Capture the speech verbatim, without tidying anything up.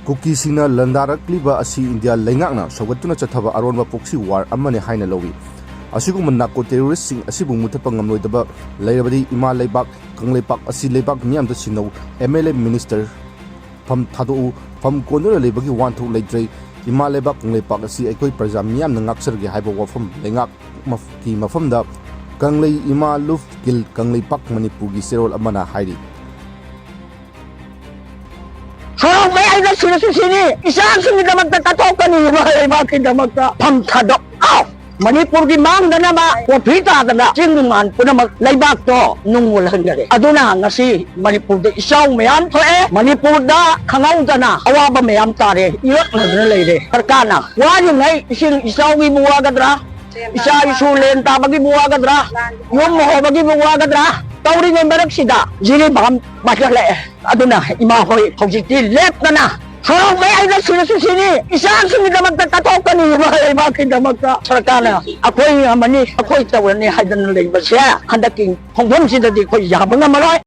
ꯀꯨꯀꯤꯁꯤꯡꯅ ꯂꯥꯟꯗꯥꯔꯛꯂꯤꯕ ꯑꯁꯤ ꯏꯟꯗꯤꯌꯥ ꯂꯩꯉꯥꯛꯅ ꯁꯧꯒꯠꯇꯨꯅ ꯆꯠꯊꯕ ꯑꯔꯣꯟꯕ proxy war ꯑꯃꯅꯤ ꯍꯥꯏꯅ ꯂꯧꯏ꯫ ꯑꯁꯤꯒꯨꯝꯕ narco terroristꯁꯤꯡ ꯑꯁꯤꯕꯨ ꯃꯨꯊꯠꯄ ꯉꯝꯂꯣꯏꯗꯕ ꯂꯩꯔꯕꯗꯤ ꯏꯃꯥ ꯂꯩꯕꯥꯛ ꯀꯪꯂꯩꯄꯥꯛ ꯑꯁꯤ ꯂꯩꯕꯥꯛ ꯃꯤꯌꯥꯝꯗ ꯁꯤꯟꯅꯧ, MLA minister ꯐꯝ ꯊꯥꯗꯣꯛꯎ, ꯐꯝ ꯀꯣꯟꯗꯨꯅ ꯂꯩꯕꯒꯤ ꯋꯥꯍꯟꯊꯣꯛ ꯂꯩꯇ꯭ꯔꯦ, ꯏꯃꯥ ꯂꯩꯕꯥꯛ ꯀꯪꯂꯩꯄꯥꯛ ꯑꯁꯤ ꯑꯩꯈꯣꯏ ꯄ꯭ꯔꯖꯥ ꯃꯤꯌꯥꯝꯅ ꯉꯥꯛꯆꯔꯒꯦ ꯍꯥꯏꯕ ꯋꯥꯐꯝ ꯂꯩꯉꯥꯛ ꯃꯐ-, ꯀꯤ ꯃꯐꯝꯗ ꯀꯪꯂꯩ ꯏꯃꯥ ꯂꯨꯞ ꯀꯤꯜ ꯀꯪꯂꯩꯄꯥꯛ ꯃꯅꯤꯄꯨꯔꯒꯤ ꯆꯦꯔꯣꯜ ꯑꯃꯅ ꯍꯥꯏꯔꯤ꯫ ꯁꯣꯔꯣꯛ ꯃꯌꯥꯏꯗ ꯁꯤꯔꯁꯨ ꯁꯤꯅꯤ, ꯏꯆꯥꯁꯤꯡꯒꯤꯗꯃꯛꯇ ꯀꯠꯊꯣꯛꯀꯅꯤ, ꯏꯃꯥ ꯂꯩꯕꯥꯛꯀꯤꯗꯃꯛꯇ ꯐꯝ ꯊꯥꯗꯣꯛ꯫ ꯑꯥꯎ! ꯃꯅꯤꯄꯨꯔꯒꯤ ꯃꯥꯡꯗꯅꯕ ꯀꯣꯐꯤ ꯇꯥꯗꯅ ꯆꯤꯡ ꯃꯥꯟ ꯄꯨꯝꯅꯃꯛ ꯂꯩꯕꯥꯛꯇꯣ ꯅꯨꯡ ꯃꯨꯜꯍꯟꯈꯔꯦ꯫ ꯑꯗꯨꯅ ꯉꯁꯤ ꯃꯅꯤꯄꯨꯔꯗ ꯏꯆꯥꯎ ꯃꯌꯥꯝ ꯊꯣꯛꯑꯦ, ꯃꯅꯤꯄꯨꯔꯗ ꯈꯪꯍꯧꯗꯅ ꯑꯋꯥꯕ ꯃꯌꯥꯝ ꯇꯥꯔꯦ, ꯏꯔꯛꯅꯗꯅ ꯂꯩꯔꯦ꯫ ꯁꯔꯀꯥꯔꯅ ꯋꯥꯔꯤꯉꯩ ꯏꯁꯤꯡ ꯏꯆꯥꯎꯒꯤꯕꯨ ꯋꯥꯒꯗ꯭ꯔꯥ, ꯏꯆꯥ ꯏꯁꯨ ꯂꯦꯟ ꯇꯥꯕꯒꯤꯕꯨ ꯋꯥꯒꯗ꯭ꯔꯥ, ꯌꯨꯝ ꯍꯣꯕꯒꯤꯕꯨ ꯋꯥꯒꯗ꯭ꯔꯥ ꯇꯧꯔꯤꯉꯩ ꯃꯔꯛꯁꯤꯗ ꯖꯤꯔꯤꯕꯥꯝ ꯄꯥꯏꯈꯠꯂꯛꯑꯦ꯫ ꯑꯗꯨꯅ ꯏꯃꯥ ꯍꯣꯏ ꯍꯧꯖꯤꯛꯇꯤ ꯂꯦꯞꯇꯅ ꯁꯣꯔꯣꯛ ꯃꯌꯥꯏꯗ ꯁꯤꯔꯁꯨ ꯁꯤꯅꯤ, ꯏꯆꯥꯁꯤꯡꯒꯤꯗꯃꯛꯇ ꯀꯠꯊꯣꯛꯀꯅꯤ, ꯏꯃꯥ ꯂꯩꯕꯥꯛꯀꯤꯗꯃꯛꯇ ꯁꯔꯀꯥꯔꯅ ꯑꯩꯈꯣꯏ ꯉꯝꯃꯅꯤ, ꯑꯩꯈꯣꯏ ꯇꯧꯔꯅꯤ ꯍꯥꯏꯗꯅ ꯂꯩꯕꯁꯦ ꯍꯟꯗꯛꯀꯤ ꯈꯣꯡꯐꯝꯁꯤꯗꯗꯤ ꯑꯩꯈꯣꯏ ꯌꯥꯕ ꯉꯝꯃꯔꯣꯏ꯫